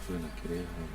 Kwĩna kĩrĩa hau.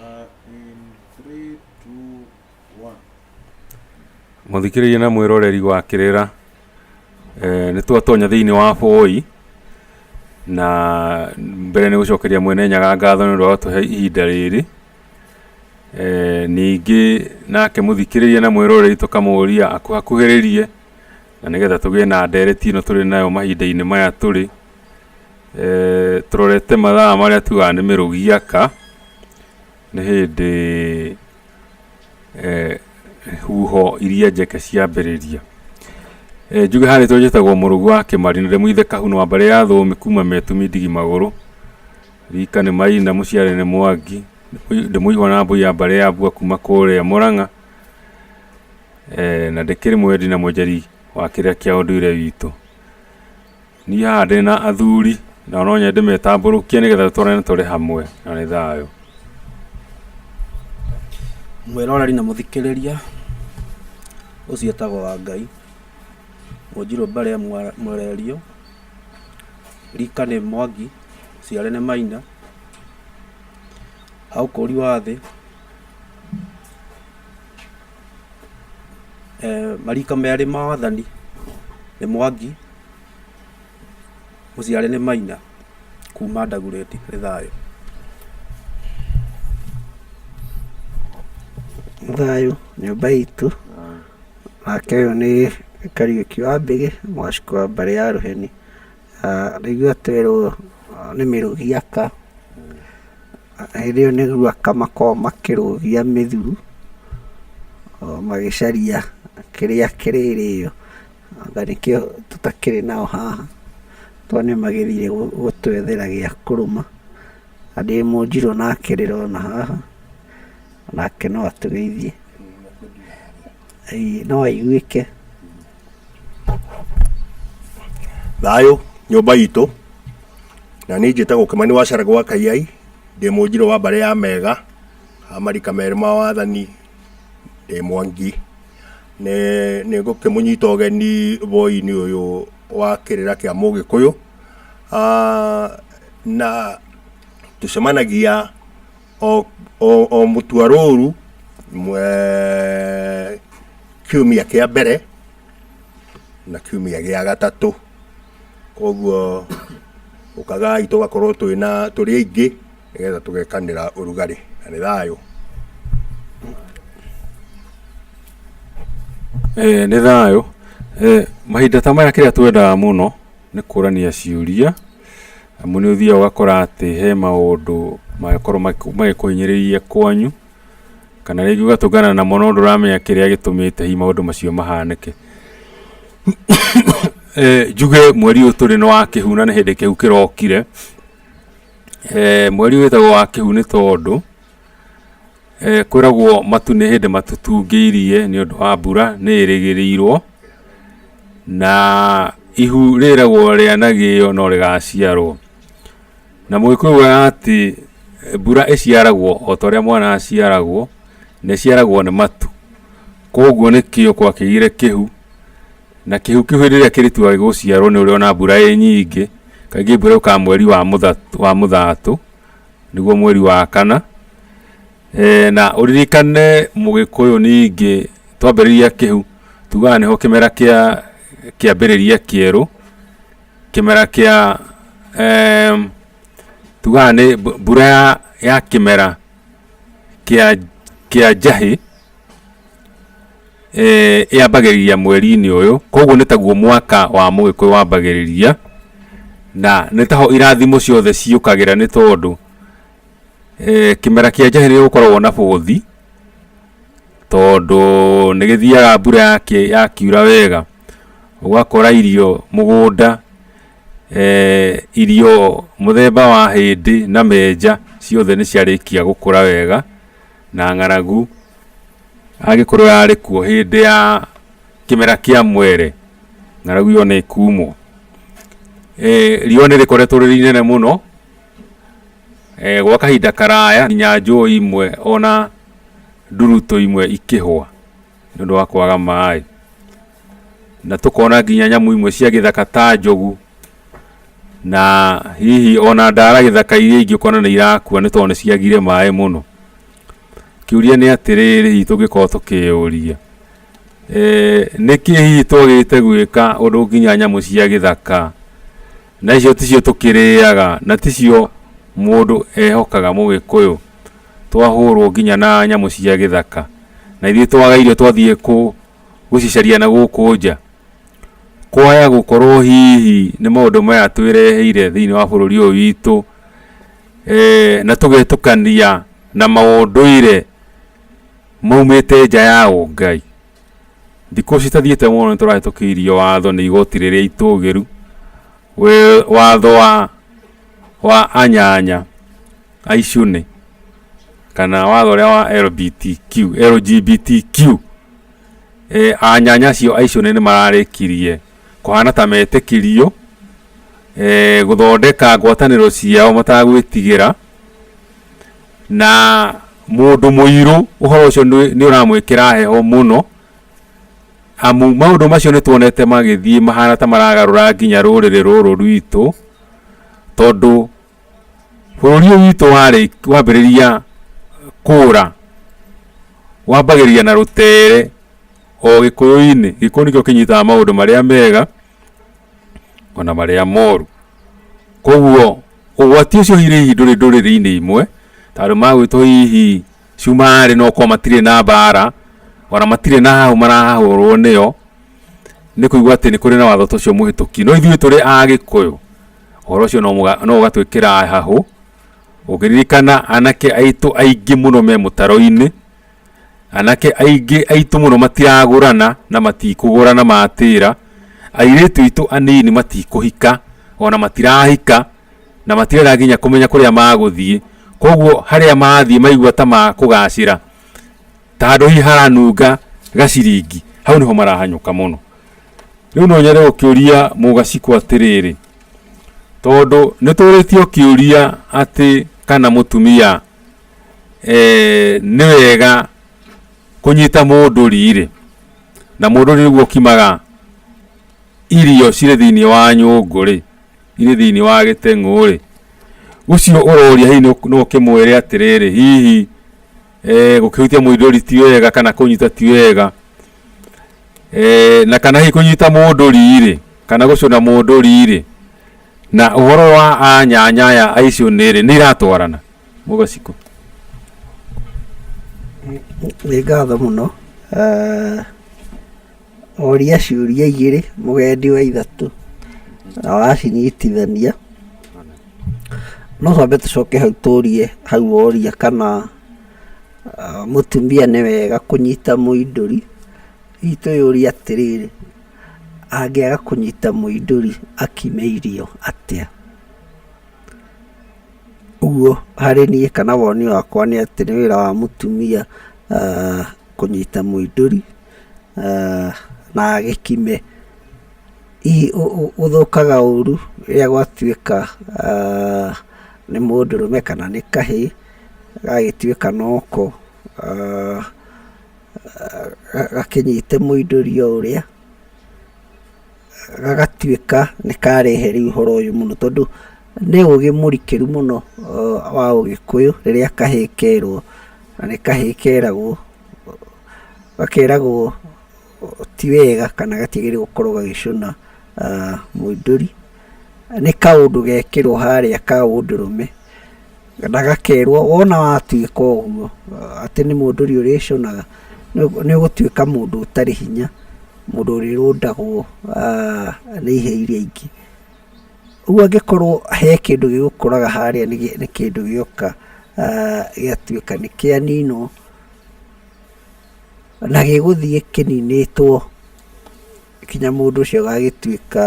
In 3, 2, 1. Mũthikĩrĩria na mwĩroreri wa kĩrĩra eh, nĩ twatonya thĩinĩ wa bũi na mbere nĩ gũcokeria mwene nyaga ngatho nĩ ũndũ wa gũtũhe ihinda rĩrĩ eh, ningĩ nake mũthikĩrĩria na mwĩroreri tũkamũria akuhakuhĩrĩrie na nĩgetha tũgĩe na ndereti ĩno tũrĩ nayo mahinda-inĩ maya tũrĩ eh, tũrorete mathaa marĩa tugaga nĩ mĩrũgiaka nĩ hĩndĩ eh, huho iria njeke ciambĩrĩria eh, njuge harĩ tũ njĩtagwo mũrũgu wa kĩmari na ndĩ mũithe kahuno wa mbarĩ ya thũmi kuma metumi ndigi magũrũ rika nĩ maina mũciarĩ nĩ mwangi ndĩ mũihwa na mbũi ya mbarĩ ya mbua kuma kũrĩa mũrang'a eh, na ndĩkĩrĩ mwendi na mwenjeri wa kĩrĩa kĩa ũndũire witũ niĩ haha ndĩ na athuri na no nyende metambũrũkie nĩgetha tũtwarane tũrĩ hamwe na nĩ thayũ. Mwĩroreri na mũthikĩrĩria, ũcio etagwo Wangai, Mũnjirũ mbarĩ ya Mwererio, rika nĩ Mwangi, mũciare nĩ Maina, a ũkũri wa thĩ, marika merĩ ma wathani nĩ Mwangi, mũciare nĩ Maina kuma Dagoretti nĩ thayũ. Thayũ nyũmba itũ, nake ũyũ nĩ Kariũki wa Mbĩgĩ, mwacũkũ wa mbarĩ ya Rũheni. Ndaigua twerwo nĩ mĩrũgi aka, hĩndĩ ĩyo nĩguo aka makoragwo makĩrũgia mĩthuru, magĩcaria kĩrĩa kĩrĩrĩo. Anga nĩkĩo tũtakĩrĩ nao haha, tondũ nĩ magĩthire gũtwethera gĩa kũrũma. Na ndĩ mũnjirũ nake ndĩrona haha, nake no atũgeithie, no aiguĩke. Thayũ nyũmba itũ, na niĩ njĩtagwo Kĩmani wa Caragũ wa Kaiyai, ndĩ mũnjirũ wa mbarĩ ya Mega, a marika merĩ ma wathani, ndĩ Mwangi. Nĩ nĩ ngũkĩmũnyita ũgeni boi-inĩ ũyũ wa kĩrĩra kĩa mũgĩkũyũ, na tũcemanagia o o mũtuarũru kiumia kĩa mbere na kiumia gĩa gatatũ. Koguo ũkagai tũgakorwo twĩna tũrĩ aingĩ nĩgetha tũgekanĩra ũrugarĩ na nĩ thayũ. Eh, nĩ thayũ eh, mahinda ta maya kĩrĩa twendaga mũno nĩ kũrania ciũria amu nĩ ũthiaga ũgakora atĩ he maũndũ mangĩkorwo magĩkũhinyĩrĩria kwanyu kana rĩngĩ ũgatũngana namo no ndũramenya kĩrĩa gĩtũmĩte hihi maũndũ macio mahanĩke. Eh, njuge mweri ũyũ tũrĩ nĩ wa kĩhu na nĩ hĩndĩ kĩhu kĩrokire. Eh, mweri ũyũ wĩtagwo wa kĩhu nĩ tondũ eh, kwĩragwo matu nĩ hĩndĩ matũtungĩirie nĩ ũndũ wa mbura nĩ ĩrĩgĩrĩirwo na ihu rĩragwo rĩanagĩo no rĩgaciarwo. Na mũgĩkũyũ augaga atĩ mbura ĩciaragwo o ta ũrĩa mwana aciaragwo, na ĩciaragwo nĩ matu. Koguo nĩkĩo gwakĩgĩire kĩhu, na kĩhu kĩu hĩndĩ ĩrĩa kĩrĩtuaga gũciarwo nĩ ũrĩona mbura ĩ nyingĩ, kaingĩ mbura yũkaga mweri wa wa mũthatũ, nĩguo mweri wa kana. Na ũririkane mũgĩkũyũ ningĩ twambĩrĩria kĩhu, tugaga nĩho kĩmera kĩa kĩambĩrĩria kĩerũ, kĩmera kĩa tugaga nĩ mbura ya kĩmera kĩa kĩa njahĩ yambagĩrĩria mweri-inĩ ũyũ, koguo nĩ taguo mwaka wa mũgĩkũyũ wambagĩrĩria, na nĩ taho irathimo ciothe ciũkagĩra nĩ tondũ kĩmera kĩa njahĩ nĩ gũkoragwo na bũthi, tondũ nĩ gĩthiaga mbura yakiura wega, ũgakora irio mũgũnda. Irio mũthemba wa hĩndĩ na menja ciothe nĩ ciarĩkia gũkũra wega, na ng'aragu angĩkorwo yarĩ kuo hĩndĩ ya kĩmera kĩa mwere, ng'aragu ĩyo nĩ ĩkumwo. Riũa nĩ rĩkoretwo rĩrĩ inene mũno gwa kahinda karaya, nginya njũĩ imwe ona nduruto imwe ikĩhũa nĩ ũndũ wa kwaga maĩ. Na tũkona nginya nyamũ imwe cia gĩthaka ta njogu na hihi ona ndara gĩthaka iria ingĩ ũkona nĩ irakua nĩ tondũ nĩ ciagire maĩ mũno. Kĩũria nĩ atĩrĩrĩ, hihi tũngĩkorwo tũkĩyũria, nĩkĩ hihi twagĩte gwĩka ũndũ nginya nyamũ cia gĩthaka na icio ticio tũkĩrĩaga na ticio mũndũ ehokaga mũgĩkũyũ, twahũrwo nginya na nyamũ cia gĩthaka na ithuĩ twaga irio twathiĩ gũcicaria na gũkũ nja? Kwaya gũkorwo hihi nĩ maũndũ maya twĩreheire thĩinĩ wa bũrũri ũyũ witũ, na tũgetũkania na maũndũire maumĩte nja ya ũngai. Thikũ citathiĩte mũno nĩ tũrahĩtũkĩirio watho nĩ igoti rĩrĩa itũgĩru, watho wa anyanya aicune, kana watho ũrĩa wa LBTQ, LGBTQ. Anyanya acio aicune nĩ mararĩkirie kũhana ta metĩkĩrio gũthondeka ngwatanĩro ciao matagwĩtigĩra, na mũndũ mũirũ ũhoro ũcio nĩ ũramwĩkĩra heho mũno, amu maũndũ macio nĩ tuonete magĩthiĩ mahana ta maragarũra nginya rũrĩrĩ rũrũ rwitũ, tondũ bũrũri ũyũ witũ wambĩrĩria kũra wambagĩrĩria na rũtere o gĩkũyũ-inĩ. Gĩkũyũ nĩkĩo kĩnyitaga maũndũ marĩa mega ona marĩa moru. Koguo ũgwati ũcio hihi ndũrĩ ndũrĩrĩ-inĩ imwe, tondũ magwĩtwo hihi cumarĩ no korwo matirĩ na mbara, ona matirĩ na hau marahũrwo nĩyo, nĩ kũigua atĩ nĩ kũrĩ na watho ta ũcio mũhĩtũki. No ithuĩ tũrĩ Agĩkũyũ, ũhoro ũcio no ũgatwĩkĩra hahũ. Ũngĩririkana anake aitũ aingĩ mũno me mũtaro-inĩ, anake aingĩ aitũ mũno matiragũrana na matikũgũrana matĩra, airĩtu aitũ anini matikũhika ona matirahika, na matirenda nginya kũmenya kũrĩa magũthiĩ. Koguo harĩa mathiĩ maigua ta makũgacĩra, ta handũ hihi haranunga gaciringi, hau nĩho marahanyũka mũno. Rĩu no nyende gũkĩũria Mũgacikũ atĩrĩrĩ, tondũ nĩ tũrĩtio kĩũria atĩ kana mũtumia nĩ wega kũnyita mũndũri-rĩ, na mũndũri nĩguo ũkimaga irio cirĩ thĩinĩ wa nyũngũ-rĩ, irĩ thĩinĩ wa gĩteng'ũ-rĩ, ũcio ũroria hihi no ũkĩmwĩre atĩrĩrĩ, hihi gũkĩhutia mũndũri ti wega kana kũnyita ti wega, na kana hihi kũnyita mũndũri-rĩ, kana gũcũna mũndũri-rĩ, na ũhoro wa anyanya aya aicũnĩ-rĩ, nĩ iratwarana? Mũgacikũ. Nĩ ngatho mũno. Woria ciũria igĩrĩ mũgendi wa ithatũ na wacinyitithania. No twambe tũcoke hau tũrie hau woria kana mũtumia nĩ wega kũnyita mũindũri. Hihi twĩyũrie atĩrĩrĩ, angĩaga kũnyita mũindũri akime irio atĩa? Ũguo harĩ niĩ kana woni wakwa nĩ atĩ nĩ wĩra wa mũtumia kũnyita mũindũri na agĩkime. Hihi gũthũkaga ũru rĩrĩa gwatuĩka nĩ mũndũrũme kana nĩ kahĩĩ, gagagĩtuĩka noko gakĩnyite mũindũri o ũrĩa, gagatuĩka nĩ karehe rĩu ũhoro ũyũ mũno, tondũ nĩ ũgĩ mũrikĩru mũno wa ũgĩkũyũ rĩrĩa kahĩĩ kerwo, na nĩ kahĩĩ keragwo, gakeragwo ti wega kana gatiagĩrĩirwo gũkorwo gagĩcũna mũindũri. Nĩ kaũndũ gekĩrwo harĩa ka ũndũrũme, na gakerwo wona watuĩka ũguo atĩ nĩ mũndũri ũrĩcũnaga, nĩ ũgũtuĩka mũndũ ũtarĩ hinya, mũndũ ũrĩrũndagwo nĩ ihĩĩ iria ingĩ. Ũguo angĩkorwo he kĩndũ gĩgũkũraga harĩa nĩ kĩndũ gĩoka gĩatuĩka nĩ kĩaninwo, na gĩgũthiĩ kĩninĩtwo nginya mũndũ ũcio agagĩtuĩka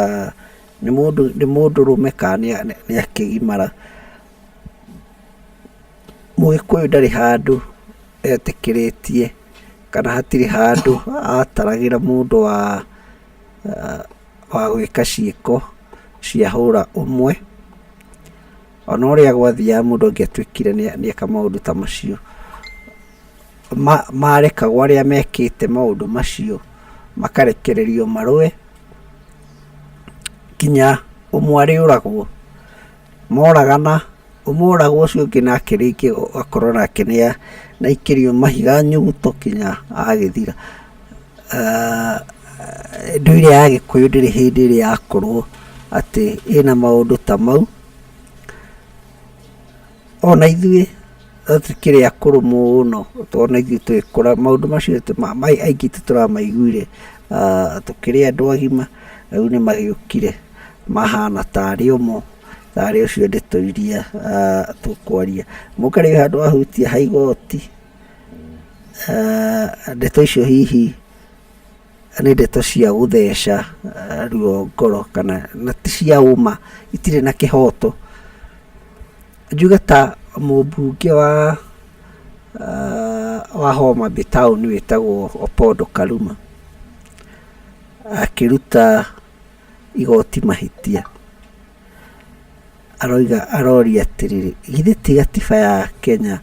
Nĩ mũndũ nĩ mũndũrũme kana nĩ akĩgimara. Mũgĩkũyũ ndarĩ handũ etĩkĩrĩtie kana hatirĩ handũ ataragĩra mũndũ wa wa gwĩka ciĩko cia hũra ũmwe. Ona ũrĩa gwathiaga mũndũ angĩatuĩkire nĩeka maũndũ ta macio, marekagwo arĩa mekĩte maũndũ macio makarekererio marũe nginya ũmwe arĩũragwo. Moragana, ũmwe oragwo ũcio ũngĩ nake rĩngĩ ũgakorwo nake nĩ aikĩrio mahiga nyuguto nginya agagĩthira. Ndũire ya Gĩkũyũ ndĩrĩ hĩndĩ ĩrĩ yakorwo atĩ ĩna maũndũ ta mau. Ona ithuĩ no tũkĩrĩ akũrũ mũno, ona ithuĩ tũgĩkũra maũndũ macio aingĩ aitũ tũramaiguire tũkĩrĩ andũ agima, rĩu nĩ magĩũkire mahana tarĩ o mo, tarĩ o cio ndeto iria tũkwaria. Mũkarĩ handũ wahutia ha igoti, ndeto icio hihi nĩ ndeto cia gũtheca ruo ngoro kana na ti cia ũma, itirĩ na kĩhoto. Njuge ta mũmbunge wa wa Homa Bay town wĩtagwo Opondo Kaluma, akĩruta igoti mahĩtia, aroiga aroria atĩrĩrĩ, githĩ ti gatiba ya Kenya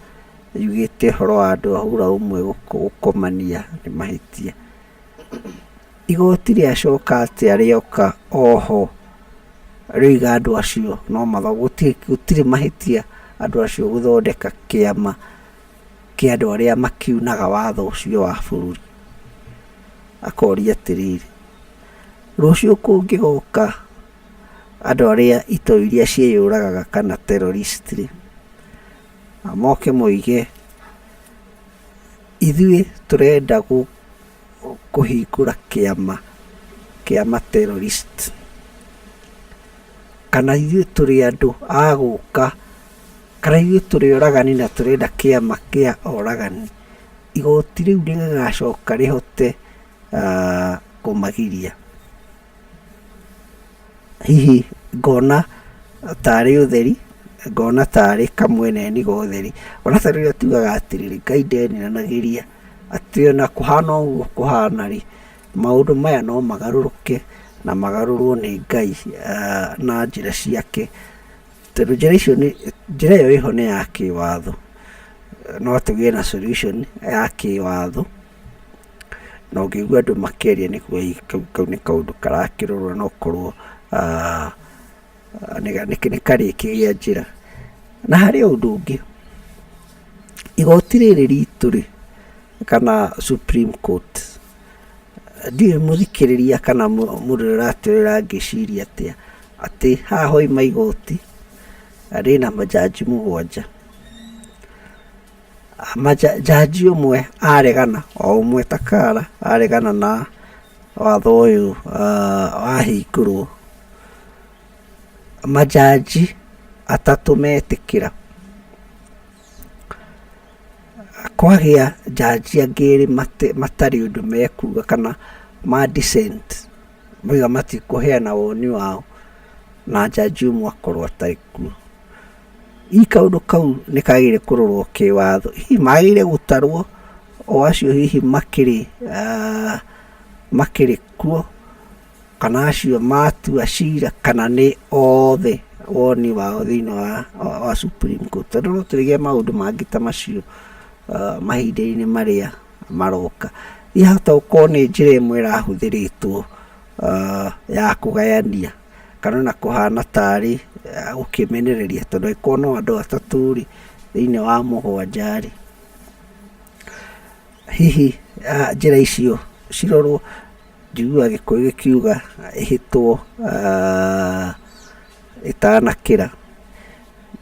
yugĩte ũhoro wa andũ a hũra ũmwe gũkomania nĩ mahĩtia. Igoti rĩacoka atĩa rĩoka oho rĩoiga andũ acio no gũtirĩ mahĩtia andũ acio gũthondeka kĩama kĩa andũ arĩa makiunaga watho ũcio wa bũrũri. Akoria atĩrĩrĩ, rũciũ kũngĩgoka andũ arĩa itoi iria ciĩyũragaga kana terrorist rĩ, moke moige ithuĩ tũrenda kũhingũra kĩama kĩa ma terrorist, kana ithuĩ tũrĩ andũ a gũka, kana ithuĩ tũrĩ oragani na tũrenda kĩama kĩa oragani, igoti rĩu rĩgĩgacoka rĩhote kũmagiria. Hihi ngona tarĩ ũtheri, ngona tarĩ kamweneni ga ũtheri. Ona ta rĩrĩa tugaga atĩrĩrĩ, Ngai ndeniranagĩria, atĩ ona kũhana ũguo kũhana rĩ, maũndũ maya no magarũrũke na magarũrwo nĩ Ngai na njĩra ciake. Tondũ njĩra icio nĩ, njĩra ĩyo ĩho nĩ ya kĩwatho, no tũgĩe na solution ya kĩwatho. Na ũngĩigua andũ makĩaria nĩ kuga kau nĩ kaũndũ karakĩrorwo no ũkorwo nĩ karĩkĩgĩa njĩra. Na harĩ ũndũ ũngĩ, igoti rĩrĩ ritũ rĩ, kana Supreme Court, ndiũĩ mũthikĩrĩria kana mũndũ ũrĩa ũratwĩrora angĩciria atĩa, atĩ haha hoima igoti rĩna manjanji mũgwanja. Njanji ũmwe aregana, o ũmwe ta Kara aregana na watho ũyũ wahingũrwo, manjanji atatũ metĩkĩra, kwagĩa njanji angĩ erĩ matarĩ ũndũ mekuga kana ma dissent, mauga matikũheana woni wao, na njanji ũmwe akorwo atarĩ kuo. Hihi kaũndũ kau nĩ kagĩrĩire kũrorwo kĩwatho? Hihi magĩrĩire gũtarwo o acio hihi makĩrĩ makĩrĩ kuo, kana acio matua cira, kana nĩ othe woni wao thĩiniĩ wa Supreme Court? Tondũ no tũrĩgĩe maũndũ mangĩ ta macio mahinda-inĩ marĩa maroka. Yahota gũkorwo nĩ njĩra ĩmwe ĩrahũthĩrĩtwo ya kũgayania. Kana ona kũhana tarĩ gũkĩmenereria tondũ angĩkorwo no andũ atatũ rĩ, thĩiniĩ wa mũgwanja rĩ, hihi njĩra icio cirorwo, njiguaga Gĩkũyũ gĩkiuga ĩhĩtwo ĩtanakĩra,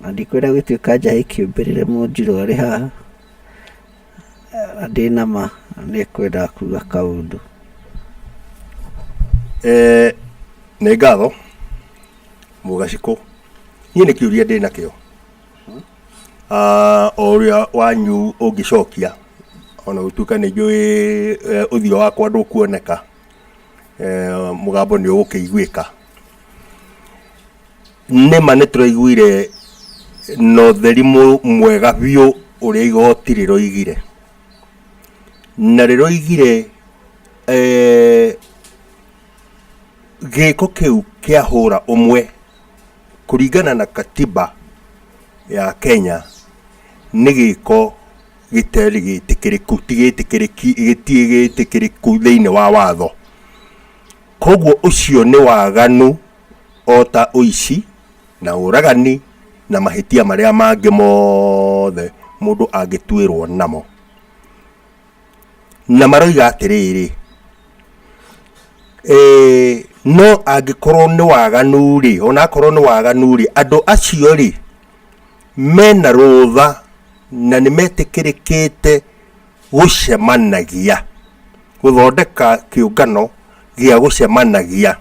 na ndikwenda gũtuĩka njahĩ kĩũmbĩrĩre Mũnjirũ arĩ haha, na ndĩna ma nĩ ekwendaga kuga kaũndũ. Nĩ ngatho Mũgacikũ, niĩ nĩ kĩũria ndĩ nakĩo. O ũrĩa wanyu ũngĩcokia ona gũtuĩka nĩ njũĩ ũthiũ wakwa ndũkuoneka, mũgambo nĩ ũgũkĩiguĩka. Nĩma nĩ tũraiguire na ũtheri mwega biũ ũrĩa igoti rĩroigire. Na rĩroigire eh, gĩko kĩu kĩa hũra ũmwe kũringana na katiba ya Kenya nĩ gĩko gĩtarĩ gĩtĩkĩrĩku, ti gĩtĩkĩrĩki, gĩtirĩ gĩtĩkĩrĩku thĩinĩ wa watho. Koguo ũcio nĩ waganu o ta ũici na ũragani na mahĩtia marĩa mangĩ mothe mũndũ angĩtuĩrwo namo. Na maroiga atĩrĩrĩ, e, no angĩkorwo nĩ waganu rĩ, ona akorwo nĩ waganu rĩ, andũ acio rĩ, mena rũtha na nĩ metĩkĩrĩkĩte gũcemanagia, gũthondeka kĩũngano gĩa gũcemanagia.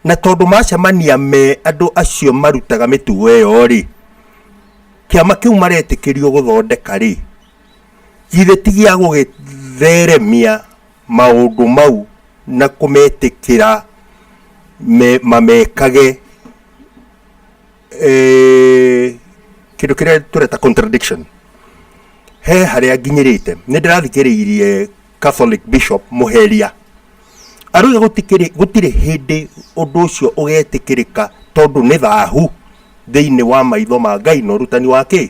Na tondũ macemania me andũ acio marutaga mĩtugo ĩyo rĩ, kĩama kĩu maretĩkĩrio gũthondeka rĩ, githĩ ti gĩa gũgĩtheremia maũndũ mau na kũmetĩkĩra mamekage eh, kĩndũ kĩrĩa tũreta contradiction. He harĩa nginyĩrĩte nĩ ndĩrathikĩrĩirie Catholic Bishop Mũheria arauga gũtirĩ hĩndĩ ũndũ ũcio ũgetĩkĩrĩka tondũ nĩ thahu thĩinĩ wa maitho ma Ngai na ũrutani wa kĩ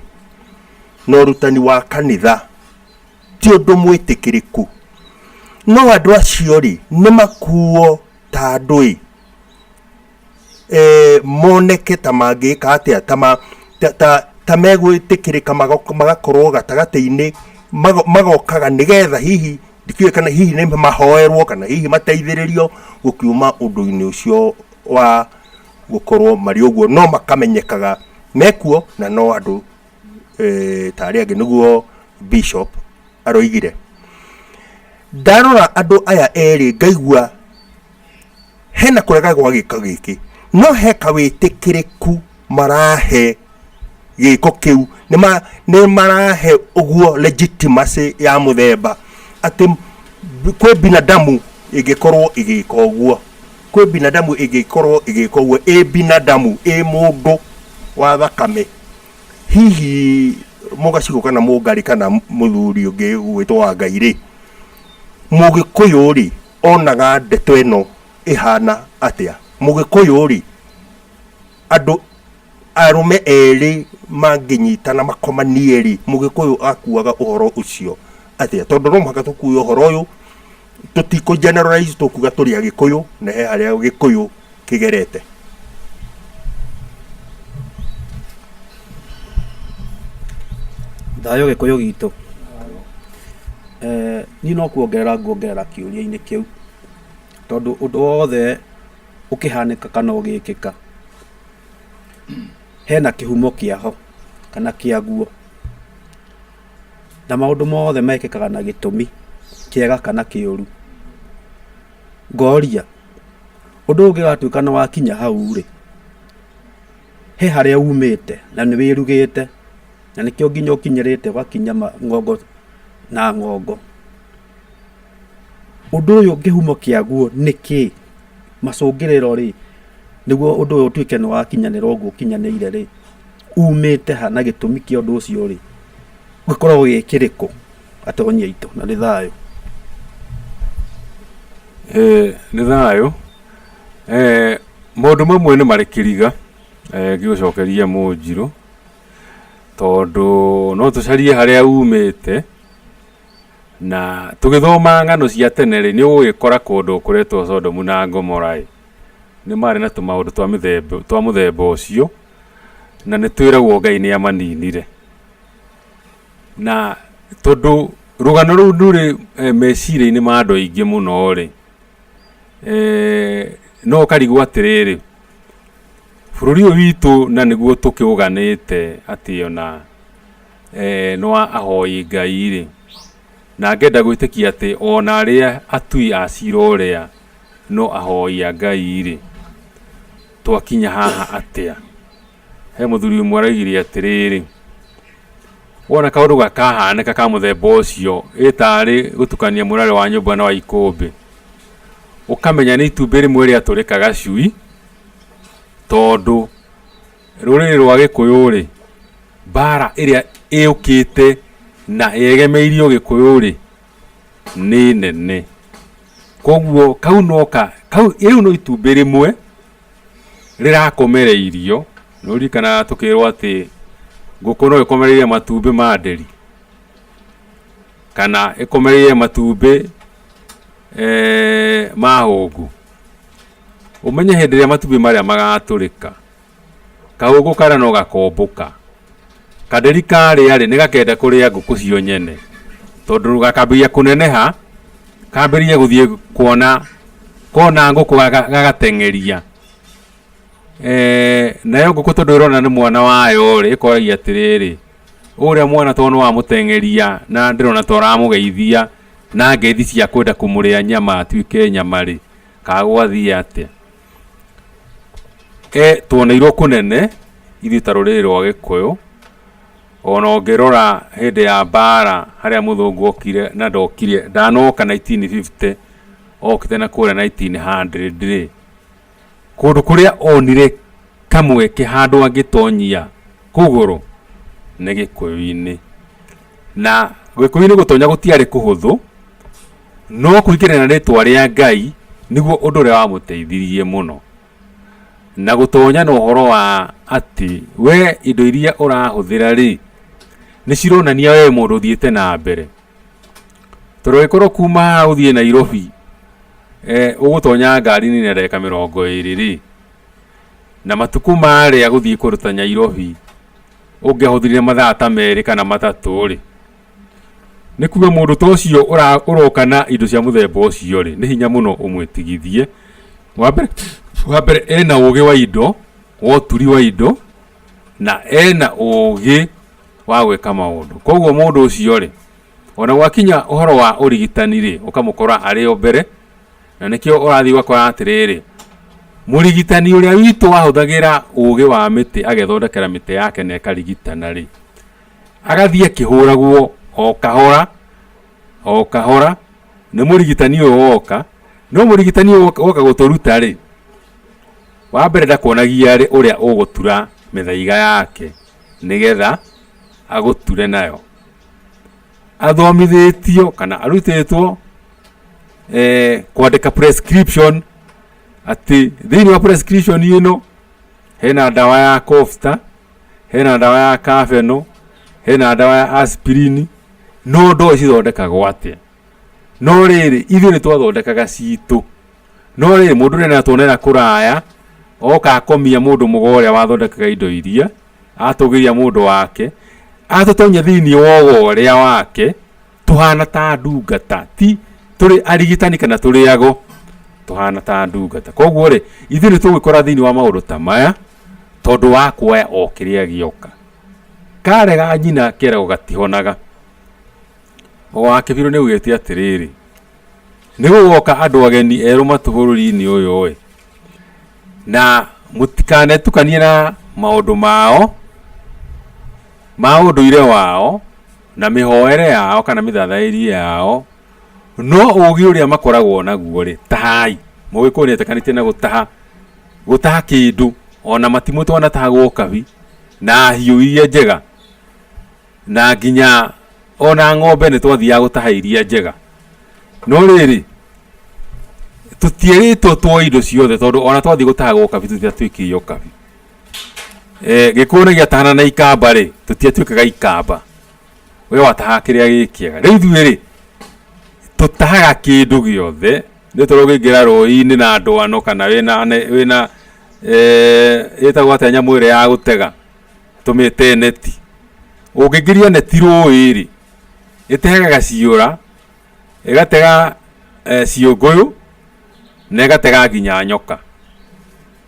na ũrutani wa kanitha ti ũndũ mwĩtĩkĩrĩku. No andũ acio rĩ nĩ makuo ta andũ ĩ eh, moneke ta mangĩka atĩa ta, ma, ta, ta, ta megwĩtĩkĩrĩka magakorwo gatagatĩ-inĩ magokaga nĩgetha hihi ndikĩũĩ kana hihi nĩ mahoerwo kana hihi mateithĩrĩrio gũkiuma ũndũ-inĩ ũcio wa gũkorwo marĩ ũguo no makamenyekaga mekuo na no andũ eh, ta arĩa angĩ nĩguo bishop aroigire. Ndarora andũ aya erĩ ngaigua hena kũrega gwa gĩko gĩkĩ no he kawĩtĩkĩrĩku marahe gĩko kĩu nĩ marahe ũguo legitimacy ya mũthemba atĩ kwĩ binadamu ĩngĩkorwo ĩgĩka ũguo, kwĩ binadamu ĩngĩkorwo ĩgĩka ũguo, ĩ binadamu ĩ mũndũ wa thakame. Hihi mũgacigũ kana mũngarĩ kana mũthuri ũngĩ ũgwĩtwo wa Ngai rĩ, mũgĩkũyũ rĩ onaga ndeto ĩno ĩhana atĩa? Mũgĩkũyũ rĩ, andũ arũme erĩ mangĩnyitana makomanie rĩ, mũgĩkũyũ akuaga ũhoro ũcio atĩa? Tondũ no mũhaka tũkue ũhoro ũyũ, tũtikũ generalize tũkuga tũrĩ agĩkũyũ na he harĩa gĩkũyũ kĩgerete. Thayũ gĩkũyũ gitũ. Eh, niĩ no kuongerera nguongerera kĩũria-inĩ kĩu, tondũ ũndũ wothe ũkĩhanĩka kana ũgĩkĩka, hena kĩhumo kĩaho kana kĩaguo. Na maũndũ mothe mekĩkaga na gĩtũmi kĩega kana kĩũru. Ngoria, ũndũ ũyũ ũngĩgatuĩka nĩ wakinya hau rĩ, he harĩa umĩte na nĩ wĩrugĩte, na nĩkĩo nginya ũkinyĩrĩte ũgakinya ng'ongo na ng'ongo. Ũndũ ũyũ kĩhumo kĩaguo nĩ kĩĩ? Macũngĩrĩro rĩ, nĩguo ũndũ ũyũ ũtuĩke nĩ wakinyanĩra ũguo ũkinyanĩire rĩ, umĩte ha na gĩtũmi kĩa ũndũ ũcio rĩ, gĩkoragwo gĩ kĩrĩkũ? Atonyi aitũ, na nĩ thayũ. Eh, nĩ thayũ. Eh, maũndũ mamwe nĩ marĩ kĩriga eh, ngĩgũcokeria mũnjirũ tondũ no tũcarie harĩa umĩte na tũgĩthoma ng'ano cia tene rĩ nĩ ũgũgĩkora kũndũ kũretwo Sodomu na Gomora ĩ nĩ marĩ na tũmaũndũ twa mĩthemba twa mũthemba ũcio na nĩ twĩragwo Ngai nĩ amaninire. Na tondũ rũgano rũu rũrĩ meciria-inĩ ma andũ aingĩ mũno rĩ, no ũkarigwo atĩrĩrĩ, bũrũri ũyũ witũ na nĩguo tũkĩũganĩte atĩ ona nĩ wa ahoi Ngai rĩ, na ngenda gwĩtĩkia atĩ ona arĩa atui a cira ũrĩa no ahoi a Ngai rĩ, twakinya haha atĩa? He mũthuri ũmwe araugire atĩrĩrĩ, wona kaũndũ gakahanĩka ka mũthemba ũcio, ĩ tarĩ gũtukania mũrarĩ wa nyũmba na wa ikũmbĩ, ũkamenya nĩ itumbĩ rĩmwe rĩatũrĩka gacui, Tondũ rũrĩrĩ rwa Gĩkũyũ rĩ, mbara ĩrĩa ĩũkĩte na yegemeirio Gĩkũyũ rĩ, nĩ nene. Koguo kau no ka, kau rĩu no itumbĩ rĩmwe rĩrakomereirio. Nĩ ũririkanaga tũkĩrwo atĩ ngũkũ no ĩkomereirie matumbĩ ma nderi, kana ĩkomereirie matumbĩ ma hũngũ. Ũmenye hĩndĩ ĩrĩa matumbĩ marĩa magatũrĩka, kahũngũ karĩa no gakombũka. Kanderi karĩa rĩ, nĩ gakenda kũrĩa ngũkũ cio nyene, tondũ gakambĩrĩria kũneneha, kambĩrĩrie gũthiĩ kuona, kona ngũkũ gagateng'eria. Nayo ngũkũ tondũ ĩrona nĩ mwana wayo rĩ, ĩkoragia atĩrĩrĩ, ũrĩa mwana tondũ nĩ wamũteng'eria na ndĩrona ta ũramũgeithia na ngeithi cia kwenda kũmũrĩa nyama atuĩke nyama rĩ, Kana gwathiĩ atĩa? Tuoneirwo kũnene ithuĩ ta rũrĩrĩ rwa Gĩkũyũ, ona ũngĩrora hĩndĩ ya mbara harĩa mũthũngũ okire na ndokire, ndanoka 1950, okĩte na kũrĩa 1900 rĩ, kũndũ kũrĩa onire kamweke handũ angĩtonyia kũgũrũ nĩ Gĩkũyũ-inĩ. Na Gĩkũyũ-inĩ gũtonya gũtiarĩ kũhũthũ, no kũingĩra na rĩtwa rĩa Ngai nĩguo ũndũ ũrĩa wamũteithirie mũno. Na gũtonya na ũhoro wa atĩ we indo iria ũrahũthĩra rĩ, nĩ cironania we mũndũ ũthiĩte na mbere. Tondũ angĩkorwo kuma haha ũthiĩ Nairobi, ũgũtonya ngari-inĩ na ndagĩka 20 rĩ, na matukũ marĩa gũthiĩ kũndũ ta Nairobi ũngĩahũthĩrire mathaa ta 2 kana 3 rĩ, nĩ kuga mũndũ ta ũcio ũroka na indo cia mũthemba ũcio rĩ, nĩ hinya mũno ũmwĩtigithie. Wa mbere ena ũgĩ wa indo, wa ũturi wa indo, na ena ũgĩ wa gwĩka maũndũ. Koguo mũndũ ũcio rĩ, ona gwakinya ũhoro wa ũrigitani rĩ, ũkamũkora arĩ o mbere, na nĩkĩo ũrathiĩ ũgakora atĩrĩrĩ, mũrigitani ũrĩa witũ wahũthagĩra ũgĩ wa mĩtĩ agethondekera mĩtĩ yake na ĩkarigitana rĩ, agathiĩ akĩhũragwo o kahora o kahora nĩ mũrigitani ũyũ woka. No mũrigitani ũyũ woka gũtũruta rĩ, wa mbere ndakuonagia rĩ ũrĩa ũgũtura mĩthaiga yake nĩgetha agũture nayo. Athomithĩtio kana arutĩtwo kwandĩka prescription, atĩ thĩinĩ wa prescription ĩno hena ndawa ya Cofta, hena ndawa ya Cafeno, hena ndawa ya aspirin, no ndoĩ cithondekagwo atĩa. No rĩrĩ, ithuĩ nĩ twathondekaga citũ. No rĩrĩ, mũndũ ũrĩa nĩatuonera kũraya, oka akomia mũndũ mũgo ũrĩa wathondekaga indo iria, atũgĩria mũndũ wake, atũtonya thĩinĩ wa ũgo ũrĩa wake, tũhana ta ndungata, ti tũrĩ arigitani kana tũrĩ ago, tũhana ta ndungata. Koguo rĩ, ithuĩ nĩ tũgwĩkora thĩinĩ wa maũndũ ta maya, tondũ wa kuoya o kĩrĩa gĩoka. Karega nyina keragwo gatihonaga. Wa Kĩbirũ nĩ augĩte atĩrĩrĩ, nĩ gũgoka andũ ageni erũ matũ bũrũri-inĩ ũyũ ĩ, na mũtikanetukanie na maũndũ mao ma ũndũire wao na mĩhoere yao kana mĩthathaĩrie yao, no ũgĩ ũrĩa makoragwo naguo rĩ, tahai. Mũgĩkũyũ nĩ etĩkanĩtie na gũtaha, gũtaha kĩndũ ona matimũ twanatahagwo kabi na hiũ iria njega, na nginya ona ng'ombe nĩ twathiaga gũtaha iria njega. No rĩrĩ, tũtierĩtwo tuoe indo ciothe tondũ ona twathiĩ gũtaha ũkabi tũtiatuĩkire ũkabi. Gĩkũyũ nĩ gĩatahana na ikamba rĩ, tũtiatuĩkaga ikamba. We watahaga kĩrĩa gĩ kĩega. Rĩu ithuĩ rĩ, tũtahaga kĩndũ gĩothe, nĩ tondũ ũngĩingĩra rũĩ-inĩ na ndwano kana wĩna ĩtagwo atĩa nyamũ ĩrĩa ya gũtega, tũmĩte neti. Ũngĩingĩria neti rũĩ rĩ, ĩtegaga ciũra, ĩgatega ciũngũyũ, na ĩgatega nginya nyoka.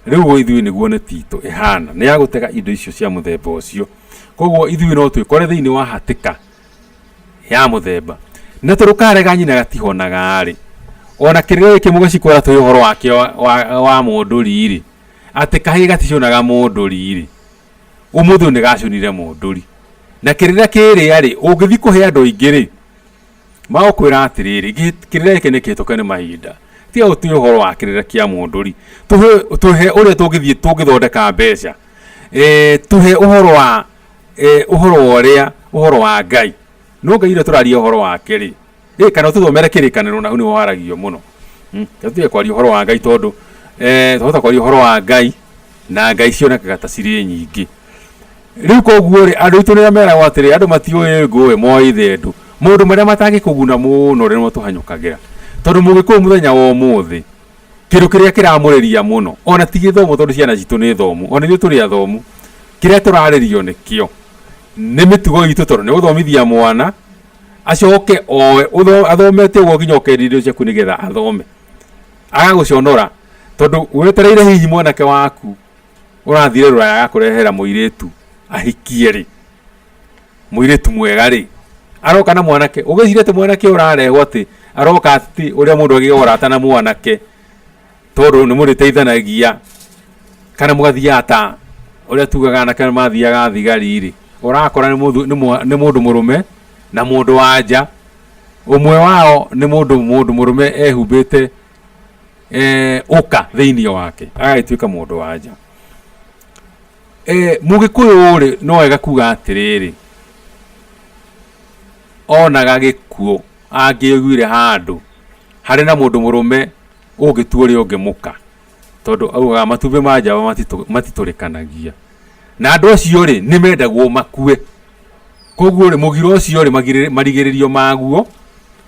Rĩu ithuĩ nĩguo neti itũ ĩhana, nĩ ya gũtega indo icio cia mũthemba ũcio. Koguo ithuĩ no twĩkore thĩinĩ wa hatĩka ya mũthemba. Na tondũ karega nyina gatihonaga rĩ, ona kĩrĩra gĩkĩ mũgĩcikora tũĩ ũhoro wakĩo wa mũndũri rĩ, atĩ kahĩĩ gaticunaga mũndũri rĩ, ũmũthĩ ũyũ nĩ gacunire mũndũri. Na kĩrĩra kĩrĩa rĩ, ũngĩthiĩ kũhe andũ aingĩ rĩ, magũkwĩra atĩrĩrĩ, kĩrĩra gĩkĩ nĩ kĩhĩtũke nĩ mahinda. Tiga gũtũhe ũhoro wa kĩrĩra kĩa mũndũri, tũhe ũrĩa tũngĩthiĩ tũngĩthondeka mbeca, tũhe ũhoro wa ũhoro wa ũrĩa ũhoro wa Ngai. No Ngai ũrĩa tũraria ũhoro wake rĩ, kana ũtũthomere kĩrĩkanĩro, na hau nĩho waragio mũno. Tũtige kwaria ũhoro wa Ngai tondũ twahota kwaria ũhoro wa Ngai na Ngai cionekaga ta cirĩ nyingĩ. Rĩu koguo rĩ, andũ aitũ nĩo meragwo atĩrĩ, andũ matiũĩ ngũĩ moĩ ithendũ. Maũndũ marĩa matangĩkũguna mũno rĩ, nĩmo tũhanyũkagĩra. Tondũ mũgĩkũyũ mũthenya wa ũmũthĩ, kĩndũ kĩrĩa kĩramũrĩria mũno, ona ti gĩthomo tondũ ciana citũ nĩ thomu, ona ithuĩ tũrĩ athomu, kĩrĩa tũrarĩrio nĩkĩo nĩ mĩtugo itũ, tondũ nĩ gũthomithia mwana acoke oe athomete ũguo nginya ũkendia indo ciaku nĩgetha athome, agagũconora tondũ wetereire hihi mwanake waku ũrathire rũraya agakũrehera mũirĩtu ahikie rĩ, mũirĩtu mwega rĩ, aroka na mwanake, ũgĩciria atĩ mwanake ũrarehwo atĩ aroka atĩ ũrĩa mũndũ agĩaga ũrata na mwanake tondũ nĩ mũrĩteithanagia kana mũgathiaga ta ũrĩa tugaga anake mathiaga thigari rĩ, ũrakora nĩ mũndũ mũrũme na mũndũ wa nja, ũmwe wao nĩ mũndũ mũrũme ehumbĩte ũka thĩinĩ wake agagĩtuĩka mũndũ wa nja. Mũgĩkũyũ rĩ, no wega kuga atĩrĩrĩ, onaga gĩkuũ angĩaiguire handũ harĩ na mũndũ mũrũme ũngĩtua ũrĩa ũngĩ mũka, tondũ augaga matumbĩ ma njamba matitũrĩkanagia, na andũ acio rĩ nĩ mendagwo makue. Koguo rĩ, mũgiro ũcio rĩ, marigĩrĩrio maguo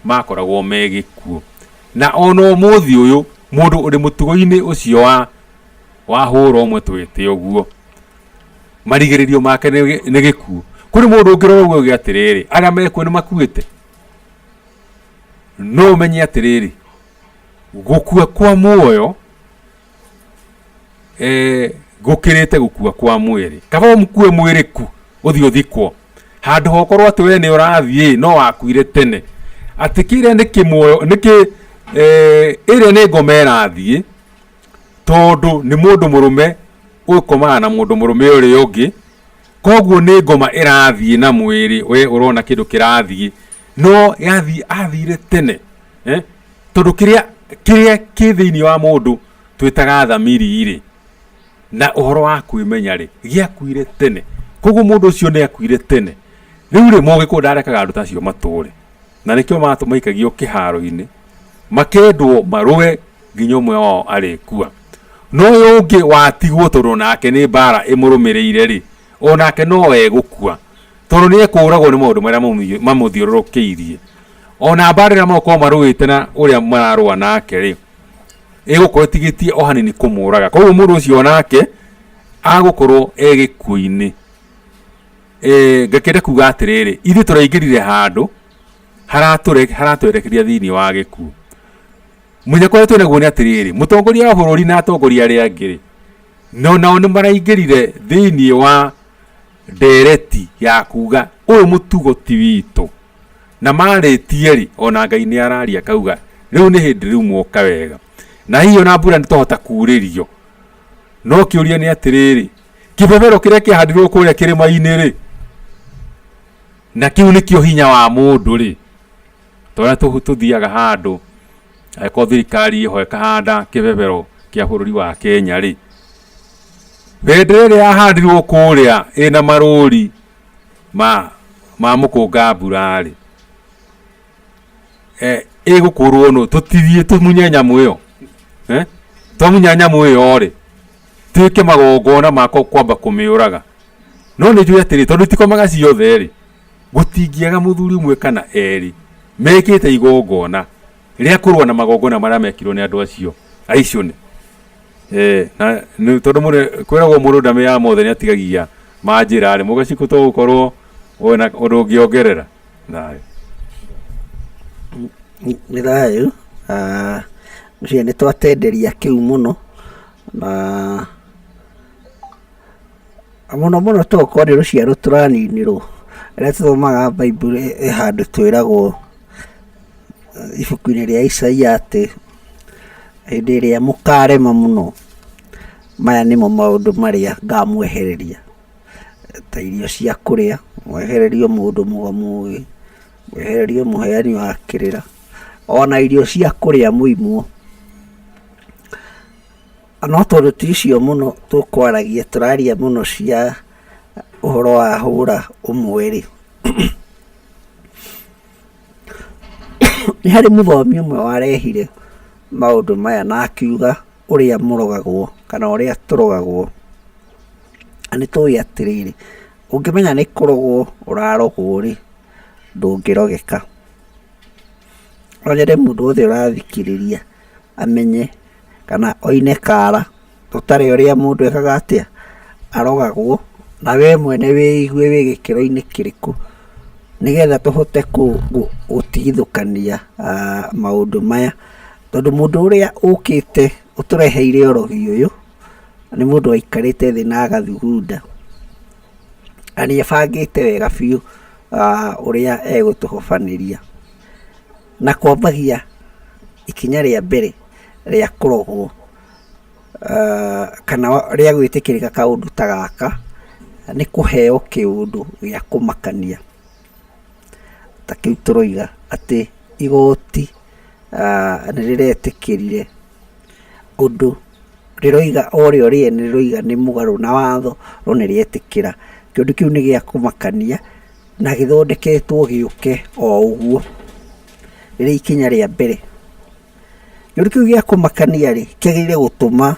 makoragwo me gĩkuũ. Na ona ũmũthĩ ũyũ mũndũ ũrĩ mũtugo-inĩ ũcio wa hũra ũmwe twĩte ũguo, marigĩrĩrio make nĩ gĩkuũ. Kũrĩ mũndũ ũngĩrora ũguo auge atĩrĩrĩ, arĩa mekuo nĩ makuĩte. No ũmenye atĩrĩrĩ, gũkua kwa muoyo gũkĩrĩte gũkua kwa mwĩrĩ. Kaba ũkue mwĩrĩ ku ũthiĩ ũthikwo, handũ hokorwo atĩ we nĩ ũrathiĩ no wakuire tene, atĩ kĩrĩa nĩ kĩmuoyo, nĩ kĩ, ĩrĩa nĩ ngoma ĩrathiĩ, tondũ nĩ mũndũ mũrũme ũkomaga na mũndũ mũrũme ũrĩa ũngĩ, koguo nĩ ngoma ĩrathiĩ na mwĩrĩ, we ũrona kĩndũ kĩrathiĩ, no yathiĩ athire tene, tondũ kĩrĩa kĩ thĩinĩ wa mũndũ twĩtaga thamiri rĩ, na ũhoro wa kwĩmenya rĩ, gĩakuire tene. Koguo mũndũ ũcio nĩ akuire tene. Rĩu rĩ, mũgĩkũyũ ndarekaga andũ ta acio matũre, na nĩkĩo maikagio kĩharo-inĩ, makendwo marũe nginya ũmwe wao arĩkua. No ũyũ ũngĩ watigwo tondũ nake nĩ mbara ĩmũrũmĩrĩire rĩ, onake no egũkua, tondũ nĩ ekũragwo nĩ maũndũ marĩa mamũthiũrũrũkĩirie. Ona mbara ĩrĩa magũkorwo marũĩte na ũrĩa mararũa nake rĩ, ĩgũkorwo ĩtigĩtie o hanini kũmũraga. Koguo mũndũ ũcio onake agũkorwo e gĩkuũ-inĩ. Ngakĩenda kuga atĩrĩrĩ, ithuĩ tũraingĩrire handũ haratwerekeria thĩinĩ wa gĩkuũ. Mũnyaka ũrĩa twĩnaguo nĩ atĩrĩrĩ, mũtongoria wa bũrũri na atongoria arĩa angĩ rĩ, no nao nĩ maraingĩrire thĩinĩ wa ndereti ya kuga ũyũ mũtugo ti witũ, na marĩtie rĩ, ona Ngai nĩ araria akauga rĩu nĩ hĩndĩ rĩu mwoka wega, na hihi ona mbura nĩ twahota kurĩrio. No kĩũria nĩ atĩrĩrĩ, kĩbebero kĩrĩa kĩahandirwo kũrĩa kĩrĩma-inĩ rĩ, na kĩu nĩkĩo hinya wa mũndũ rĩ, torĩa tũthiaga handũ angĩkorwo thirikari ĩho ĩkahanda kĩbebero kĩa bũrũri wa Kenya rĩ, bendera ĩrĩa yahandirwo kũrĩa ĩna marũri ma mũkũnga mbura rĩ, ĩgũkũrwo nũ? Tũtithiĩ tũmunye nyamũ ĩyo, Twamunya nyamũ ĩyo rĩ, twĩke magongona ma kwamba kũmĩũraga. No nĩ njũĩ atĩrĩ, tondũ itikomaga ciothe rĩ, gũtingĩaga mũthuri ũmwe kana erĩ mekĩte igongona rĩa kũrũa na magongona marĩa mekirwo nĩ andũ acio aicũne. Na nĩ tondũ mũndũ kwĩragwo mũndũ ndamĩaga mothe nĩ atigagia ma njĩra rĩ, mũgacikũ to gũkorwo wĩna ũndũ ũngĩongerera. Thayũ. Nĩ thayũ. Ngwĩciria nĩ twatenderia kĩu mũno na mũno mũno tokorwo nĩ rũciaro tũraninĩrwo. Rĩrĩa tũthomaga Bible he handũ twĩragwo ibuku-inĩ rĩa Isaia atĩ hĩndĩ ĩrĩa mũkarema mũno, maya nĩmo maũndũ marĩa ngamwehereria, ta irio cia kũrĩa, mwehererio mũndũ mũgĩ, mwehererio mũheani wa kĩrĩra, ona irio cia kũrĩa mũimwo. No tondũ ti icio mũno tũkwaragia, tũraria mũno cia ũhoro wa hũra ũmwe rĩ, nĩ harĩ mũthomi ũmwe warehire maũndũ maya na akiuga ũrĩa mũrogagwo kana ũrĩa tũrogagwo. Na nĩ tũĩ atĩrĩrĩ, ũngĩmenya nĩ kũrogwo ũrarogwo rĩ, ndũngĩrogeka. No nyende mũndũ wothe ũrathikĩrĩria amenye kana oine kara tũtarĩ ũrĩa mũndũ ekaga atĩa, arogagwo, na we mwene wĩigue wĩ gĩkĩro-inĩ kĩrĩkũ, nĩgetha tũhote gũtigithũkania maũndũ maya. Tondũ mũndũ ũrĩa ũkĩte ũtũreheire ũrogi ũyũ, nĩ mũndũ waikarĩte thĩ na agathugunda, na nĩ ebangĩte wega biũ ũrĩa egũtũhobanĩria. Na kwambagia ikinya rĩa mbere rĩa kũrogwo kana rĩa gwĩtĩkĩrĩka kaũndũ ta gaka, nĩ kũheo kĩũndũ gĩa kũmakania. Ta kĩu tũroiga atĩ igoti nĩ rĩretĩkĩrire ũndũ rĩroiga o rĩo rĩene rĩroiga nĩ mũgarũ na watho no nĩ rĩetĩkĩra. Kĩũndũ kĩu nĩ gĩa kũmakania na gĩthondeketwo gĩũke o ũguo rĩrĩ ikinya rĩa mbere. Kĩũndũ kĩu gĩa kũmakania rĩ, kĩagĩrĩire gũtũma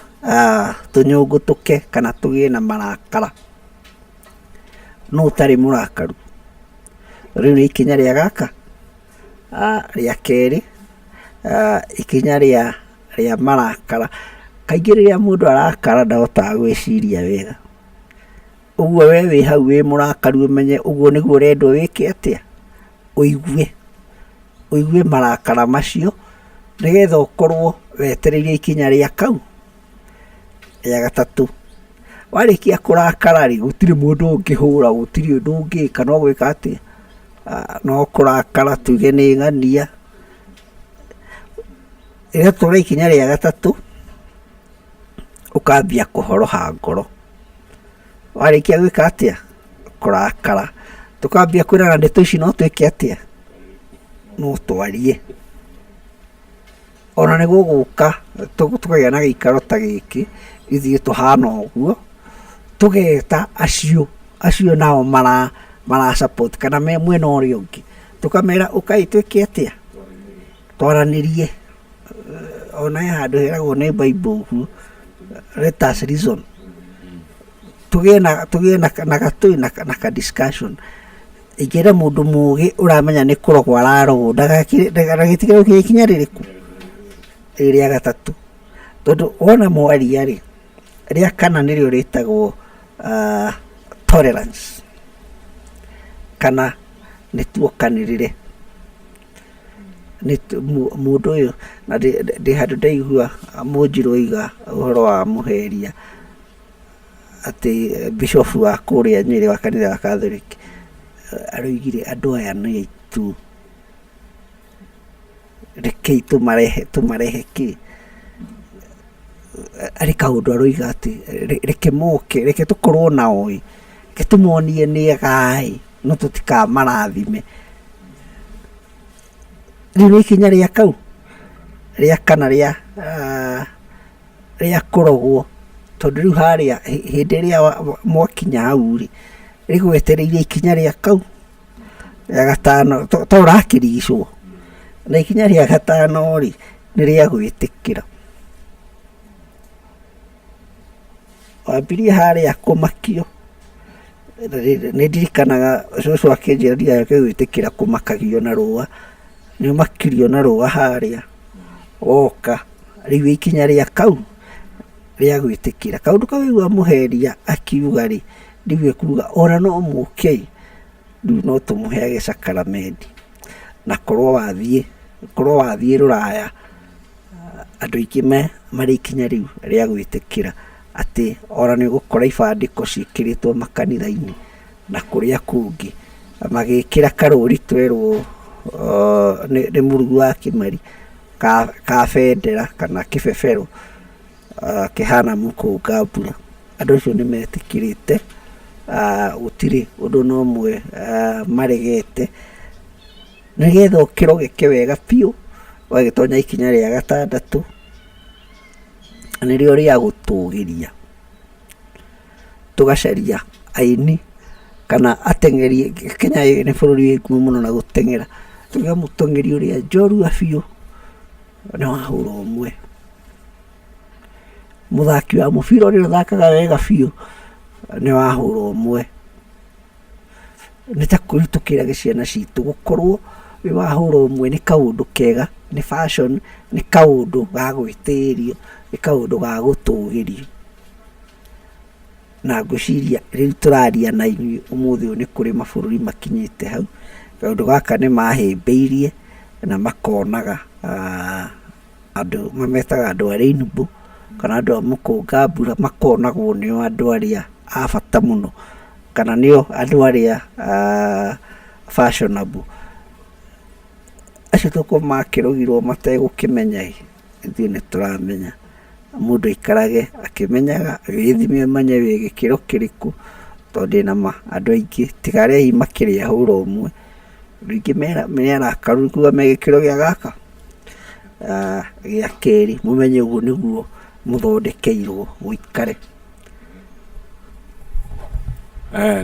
tũnyũngũtũke kana tũgĩe na marakara. Nũ ũtarĩ mũrakaru? Rĩu nĩ ikinya rĩa gaka, rĩa kerĩ, ikinya rĩa rĩa marakara. Kaingĩ rĩrĩa mũndũ arakara ndahotaga gwĩciria wega. Ũguo we wĩ hau wĩ mũrakaru ũmenye ũguo nĩguo ũrendwo wĩke atĩa, ũigue, ũigue marakara macio nĩgetha ũkorwo wetereire ikinya rĩa kau, rĩa gatatũ. Warĩkia kũrakara rĩ, gũtirĩ mũndũ ũngĩhũra, gũtirĩ ũndũ ũngĩka no gwĩka atĩa, no kũrakara tuge nĩ ng'ania. Rĩatua ikinya rĩa gatatũ, ũkambia kũhoroha ngoro. Warĩkia gwĩka atĩa? Kũrakara. Tũkambia kwĩrana ndeto ici no twĩke atĩa? No twarie. Ona nĩ gũgũka tũkagĩa na gĩikaro ta gĩkĩ, ithuĩ tũhana ũguo, tũgeta acio, acio nao mara support kana me mwena ũrĩa ũngĩ, tũkamera ũkai twĩke atĩa? Twaranĩrie. Ona he handũ heragwo nĩ Bible ũguo, let us reason. Tũgĩe na tũgĩe na na gatũĩ na ka discussion. Ingĩenda mũndũ mũgĩ ũramenya nĩ kũrogwo ararogwo ndagagĩtigĩre gũkinya ikinya rĩrĩkũ? Rĩrĩ rĩa gatatũ. Tondũ wona mwaria rĩ, rĩa kana nĩrĩo rĩtagwo tolerance kana nĩ tuokanĩrĩre. Mũndũ ũyũ na ndĩ handũ ndaigua Mũnjirũ oiga ũhoro wa Mũheria atĩ bishop wa kũrĩa Nyĩrĩ wa kanitha wa Catholic aroigire andũ aya nĩ aitũ, rekei tũmarehe tũmarehe kĩ, harĩ kaũndũ aroiga atĩ reke moke, reke tũkorwo nao ĩ, reke tũmonie nĩ ega ĩ, no tũtikamarathime. Rĩu nĩ ikinya rĩa kau, rĩa kana rĩa rĩa kũrogwo, tondũ rĩu harĩa hĩndĩ ĩrĩa mwakinya hau rĩ, rĩgwetereire ikinya rĩa kau, rĩa gatano to ũrakĩrigicwo, na ikinya rĩa gatano rĩ, nĩ rĩa gwĩtĩkĩra. Wambirie harĩa kũmakio, nĩ ndirikanaga cũcũ akĩnjĩra ndigacoke gwĩtĩkĩra kũmakagio na rũa, nĩ ũmakirio na rũa harĩa, woka, rĩu ikinya rĩa kau, rĩa gwĩtĩkĩra. Kaũndũ kau waigua mũheria akiuga rĩ, rĩu ekuga ona no mũke ĩ, rĩu no tũmũheage sakaramenti. Na korwo wathiĩ, korwo wathiĩ rũraya, andũ aingĩ marĩ ikinya rĩu rĩa gwĩtĩkĩra atĩ ona nĩ ũgũkora ibandĩko ciĩkĩrĩtwo makanitha-inĩ na kũrĩa kũngĩ, magĩkĩra karũri twerwo nĩ mũrugi wa kĩmari ka bendera kana kĩbebero kĩhana mũkũnga mbura. Andũ acio nĩ metĩkĩrĩte, gũtirĩ ũndũ ona ũmwe maregete. Nĩgetha ũkĩrogeke wega biũ, ũgagĩtonya ikinya rĩa gatandatũ, Nĩrĩo rĩa gũtũgĩria. Tũgacaria aini kana ateng'eri, Kenya nĩ bũrũri wĩ ngumo mũno na gũteng'era, tũkauga mũteng'eri ũrĩa njorua biũ nĩ wahũra ũmwe. Mũthaki wa mũbira ũrĩa ũthakaga wega biũ nĩ wahũra ũmwe. Nĩ ta rĩu tũkĩrage ciana citũ gũkorwo wĩ wa hũra ũmwe nĩ kaũndũ kega, nĩ fashion, nĩ kaũndũ ga gwĩtĩĩrio, nĩ kaũndũ ga gũtũgĩrio. Na ngwĩciria rĩu tũraria na inyuĩ ũmũthĩ ũyũ nĩ kũrĩ mabũrũri makinyĩte hau, kaũndũ gaka nĩ mahĩmbĩirie na makonaga andũ mametaga andũ a rainbow kana andũ a mũkũnga mbura makonagwo nĩo andũ arĩa a bata mũno kana nĩo andũ arĩa fashionable. Acio tokorwo makĩrogirwo mategũkĩmenya ĩ, ithuĩ nĩ tũramenya. Mũndũ aikarage akĩmenyaga, wĩthime ũmenye wĩ gĩkĩro kĩrĩkũ, tondũ ndĩna ma andũ aingĩ tiga arĩa hihi makĩrĩ a hũra ũmwe, andũ aingĩ me arakaru nĩ kuga me gĩkĩro gĩa gaka, gĩa kerĩ, mũmenye ũguo nĩguo mũthondekeirwo mũikare.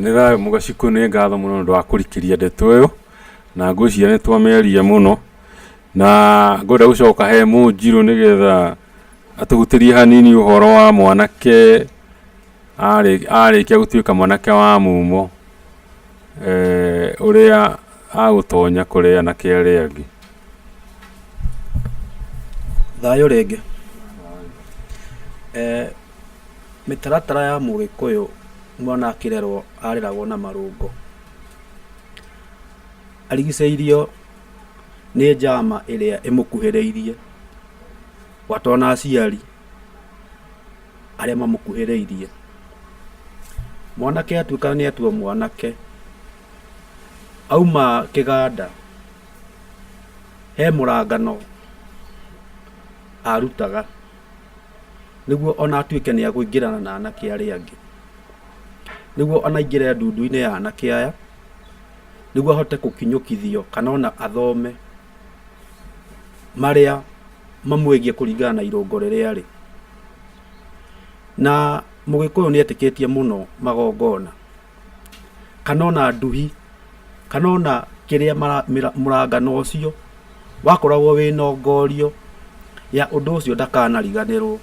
Nĩ thayũ Mũgacikũ, nĩ ngatho mũno nĩ ũndũ wa kũrikĩria ndeto ĩyo, na ngwĩciria nĩ twamĩaria mũno. Na ngwenda gũcoka he Mũnjirũ nĩgetha atũhutĩrie hanini ũhoro wa mwanake arĩkia gũtuĩka mwanake wa mumo, ũrĩa agũtonya kũrĩ anake arĩa angĩ. Thayũ rĩngĩ. Mĩtaratara ya mũgĩkũyũ mwana akĩrerwo areragwo na marũngo. Arigicĩirio nĩ njama ĩrĩa ĩmũkuhĩrĩirie, gwata ona aciari arĩa mamũkuhĩrĩirie. Mwanake atuĩka nĩ atua mwanake, auma kĩganda, he mũrangano arutaga nĩguo ona atuĩke nĩ ekũingĩrana na anake arĩa angĩ. Nĩguo ona aingĩre ndundu-inĩ ya anake aya, nĩguo ahote gũkinyũkithio kana ona athome marĩa mamwĩgiĩ kũringana na irũngo rĩrĩa arĩ. Na mũgĩkũyũ nĩ etĩkĩtie mũno magongona, kana ona nduhi, kana ona kĩrĩa mũrangano ũcio wakoragwo wĩ nongorio ya ũndũ ũcio ndakanariganĩrwo,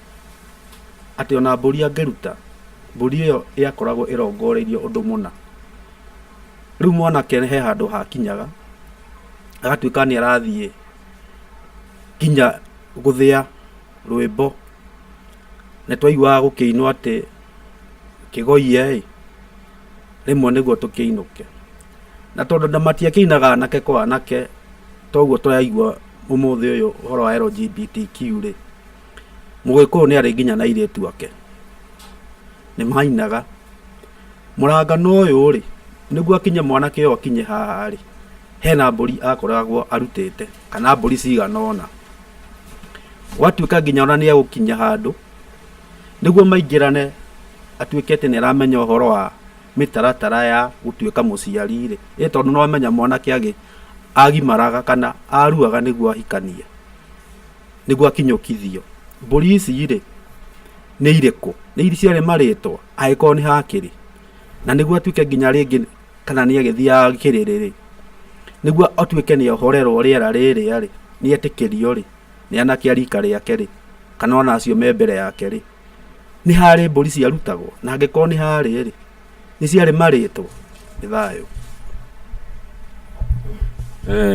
atĩ ona mbũri angĩruta, mbũri ĩyo yakoragwo ĩrongoreirio ũndũ mũna. Rĩu mwanake he handũ hakinyaga, agatuĩka nĩ arathiĩ nginya gũthĩa rwĩmbo. Nĩ twaiguaga gũkĩinwo atĩ kĩgoiye ĩ, rĩmwe nĩguo tũkĩinũke. Na tondũ matiakĩinaga anake kwa anake ta ũguo tũraigua ũmũthĩ ũyũ ũhoro wa LGBTQ rĩ, mũgĩkũyũ nĩ arĩ nginya na airĩtu ake, nĩ mainaga. Mũrangano ũyũ rĩ, nĩguo akinye mwanake ũyũ akinye haha rĩ, hena mbũri akoragwo arutĩte kana mbũri cigana ũna. Gwatuĩka nginya ona nĩ egũkinya handũ, nĩguo maingĩrane atuĩke atĩ nĩ aramenya ũhoro wa mĩtaratara ya gũtuĩka mũciari rĩ, ĩ tondũ nĩ wamenya mwanake agimaraga kana aruaga nĩguo ahikanie, nĩguo akinyũkithio. Mbũri ici rĩ, nĩ irĩkũ? Nĩ ciarĩ marĩtwa? Angĩkorwo nĩ hakĩrĩ, na nĩguo atuĩke nginya rĩngĩ kana nĩ agĩthiaga kĩrĩrĩ rĩ, nĩguo atuĩke nĩ ohorerwo rĩera rĩrĩa rĩ, nĩ etĩkĩrio rĩ, nĩ anake a rika rĩake rĩ, kana ona acio me mbere yake rĩ, nĩ harĩ mbũri ciarutagwo? Na angĩkorwo nĩ harĩ rĩ, nĩ ciarĩ marĩtwa? Nĩ thayũ.